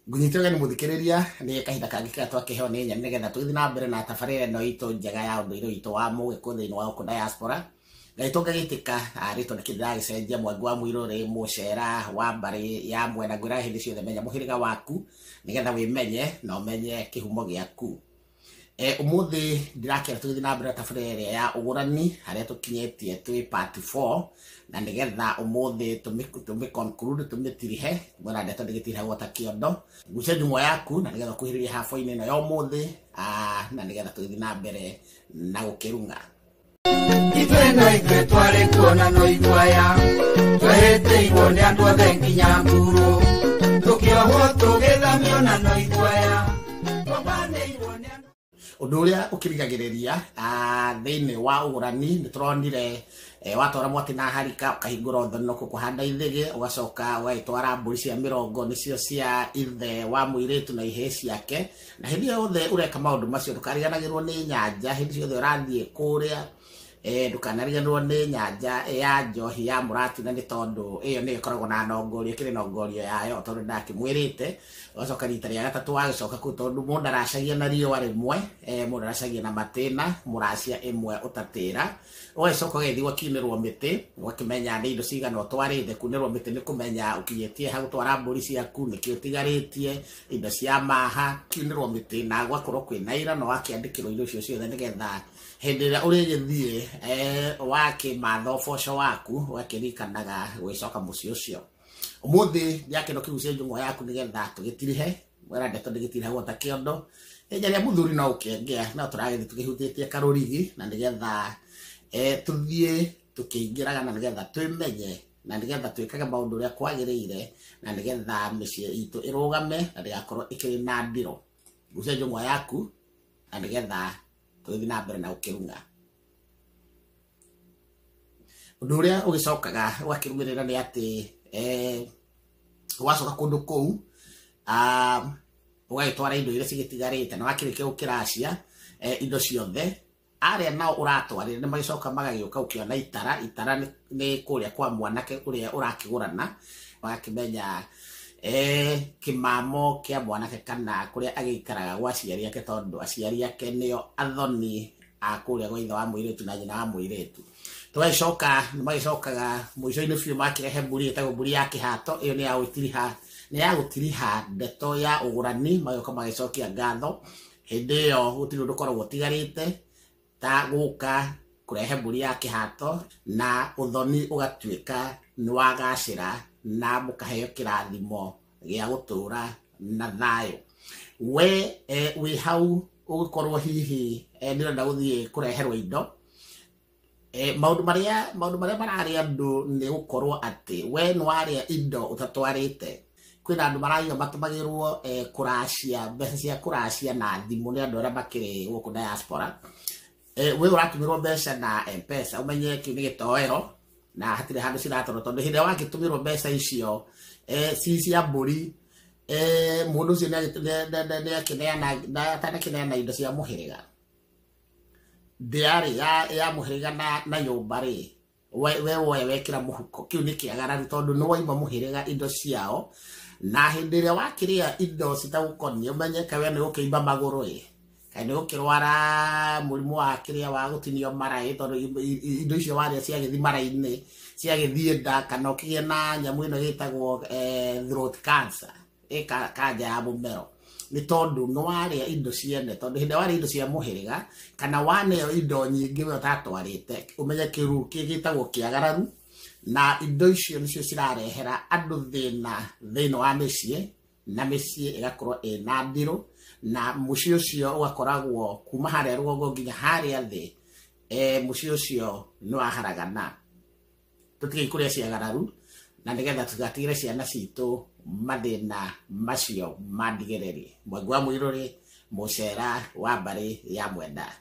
Ngunyite ũgeni mũthikĩrĩria nĩ kahinda kangĩ karĩa twakĩheo nĩ nyeni nĩgetha tũgĩthiĩ na mbere na tabarĩra ĩno itũ njega ya ũndũire witũ wa mũgĩkũ thĩinĩ wa gũkũ diaspora. Ngagĩtwo ngagĩtĩka rĩtwa nĩkĩ ndĩragĩcenjia Mwangi wa Mũirũrĩ mũcera wa mbarĩ ya mwena. Ngwĩraga hĩndĩ ciothe menya mũhĩrĩga waku nĩgetha wĩmenye na ũmenye kĩhumo gĩaku. Ũmũthĩ ndĩrakĩra tũgĩthiĩ na mbere na tabarĩra ĩrĩa ya ũgũrani harĩa tũkinyĩtie twĩ part 4 na nĩgetha ũmũthĩ tũmĩ conclude tũmĩtirihe mwena ndeto ndĩgĩtirihagwo ta kĩondo. Gucia njung'wa yaku na nĩgetha ũkuhĩrĩrie haboinĩ ĩno ya ũmũthĩ, na nĩgetha tũgĩthiĩ na mbere na gũkĩrung'a. Ithuĩ no ithuĩ twarĩ kuona no iguaya twehĩtĩirwo nĩ andũ othe nginya nguru tũkĩohwo tũgĩthamio na no iguaya twambanĩirwo nĩ andũ. Ũndũ ũrĩa ũkĩrigagĩrĩria thĩinĩ wa ũgũrani nĩ tũronire, watwara mwatĩ na harika ũkahingũra ũthonoko kũhanda ithĩgĩ ũgacoka ũgagĩtwara mbũri cia mĩrongo nĩcio cia ithe wa mũirĩtu na ihĩĩ ciake. Na hĩndĩ ĩyo yothe ũreka maũndũ macio ndũkariganagĩrwo nĩ nyanja hĩndĩ ciothe ũrathiĩ kũrĩa, ndũkanariganĩrwo nĩ nyanja ya njohi ya mũratina nĩ tondũ ĩyo nĩyo ĩkoragwo na nongorio, ĩkĩrĩ nongorio yayo tondũ ndakĩmwĩrĩte. Ũgacoka rita rĩa gatatũ wagĩcoka kũu tondũ mũndũ aracagia na riũa rĩmwe, mũndũ aracagia na matĩna mũracia ĩmwe ũtatĩra. Ũgagĩcoka ũgagĩthiĩ ũgakiunĩrwo mĩtĩ ũgakĩmenya nĩ indo cigana ũtwarĩte. Kunĩrwo mĩtĩ nĩ kũmenya ũkinyĩtie ha gũtwara mbũri ciaku, nĩkĩ ũtigarĩtie, indo cia maha. Kiunĩrwo mĩtĩ na gwakorwo kwĩna ira na wakĩandĩkĩrwo indo icio ciothe nĩgetha hĩndĩ ĩrĩa ũrĩgĩthiĩ, wakĩmatha ũboco waku ũgakĩririkanaga gũgĩcoka mũciĩ ũcio. Ũmũthĩ ndĩrakĩenda ũkĩgucia njung'wa yaku nĩgetha tũgĩtirihe mwena ndeto ndĩgĩtirihagwo ta kĩondo. Njaria mũthuri no ũkĩengea no tũragĩthiĩ tũkĩhutĩtie karũrigi na nĩgetha tũthiĩ tũkĩingĩraga na nĩgetha twĩmenye na nĩgetha twĩkage maũndũ ũrĩa kwagĩrĩire na nĩgetha mĩciĩ itũ ĩrũgame na ndĩgakorwo ĩkĩrĩ na ndiro. Gucia njung'wa yaku na nĩgetha tũgĩthiĩ na mbere na gũkĩrung'a. Ũndũ ũrĩa ũgĩcokaga ũgakĩrũmĩrĩra nĩ atĩ, wacoka kũndũ kũu, ũgagĩtwara indo iria cigĩtigarĩte na wakĩrĩkia gũkĩracia, indo ciothe arĩa nao ũratwarĩra nĩ magĩcoka magagĩũka ũkĩona itara. Itara nĩ kũrĩa kwa mwanake ũrĩa ũrakĩgũrana, magakĩmenya, kĩmamo kĩa mwanake kana kũrĩa agĩikaraga gwa aciari ake tondũ aciari ake nĩo athoni a kũrĩa gwa ithe wa mũirĩtu na nyina wa mũirĩtu. Tũgagĩcoka nĩ magĩcokaga mũico-inĩ biũ makĩrehe mbũri ĩtagwo mbũri ya kĩhato. Ĩyo nĩ ya gwĩtiriha, nĩ ya gũtiriha ndeto ya ũgũrani, magoka magĩcokia ngatho. Hĩndĩ ĩyo gũtirĩ ũndũ ũkoragwo ũtigarĩte ta gũka kũrehe mbũri ya kĩhato na ũthoni ũgatuĩka nĩ wagacĩra na mũkaheo kĩrathimo gĩa gũtũra na thayũ. We, wĩ hau ũgĩkorwo hihi, nĩũrenda gũthiĩ kũreherwo indo, maũndũ marĩa mararĩa andũ nĩ gũkorwo atĩ we nĩ warĩa indo ũtatwarĩte. Kwĩna andũ maraiga matũmagĩrwo, kũracia mbeca cia kũracia na thimũ nĩ andũ arĩa makĩrĩ gũkũ diaspora. We ũratũmĩrwo mbeca na M-Pesa ũmenye kĩu nĩ gĩtoero na hatirĩ handũ ciratwarwo tondũ hĩndĩ ĩrĩa wakĩtũmĩrwo mbeca icio, ci cia mbũri, mũndũ ũcio atanakĩneana indo cia mũhĩrĩga ndĩarĩ ya mũhĩrĩga na nyũmba rĩ, we woya wekĩra mũhuko kĩu nĩ kĩagararu tondũ nĩ waima mũhĩrĩga indo ciao. Na hĩndĩ ĩrĩa wakĩrĩa indo citagũkoniĩ ũmenye kaĩ we nĩ ũkĩimba magũrũ ĩ, kaĩ nĩ ũkĩrwara mũrimũ wa kĩrĩa wa gũtinio mara ĩ, tondũ indo icio warĩa ciagĩthiĩ mara-inĩ ciagĩthiĩ nda, kana ũkĩgĩe na nyamũ ĩno ĩtagwo, throat cancer, kanja ya mũmero nĩ tondũ nĩ warĩa indo ciene. Tondũ hĩndĩ ĩrĩa warĩa indo cia mũhĩrĩga kana waneo indo nyingĩ we ũtatwarĩte ũmenye kĩru gĩtagwo kĩagararu, na indo icio nĩcio cirarehera andũ thĩna thĩinĩ wa mĩciĩ, na mĩciĩ ĩgakorwo ĩna ndirũ, na mũciĩ ũcio ũgakoragwo kuma harĩa rũgongo nginya harĩa thĩ, mũciĩ ũcio nĩ waharagana. Tũtige kũrĩa ciagararu na nĩgetha tũtigatigĩre ciana citũ mathĩna macio ma ndigĩrĩri. Mwangi wa Mũirũrĩ, mũcera wa mbarĩ ya Mwenda.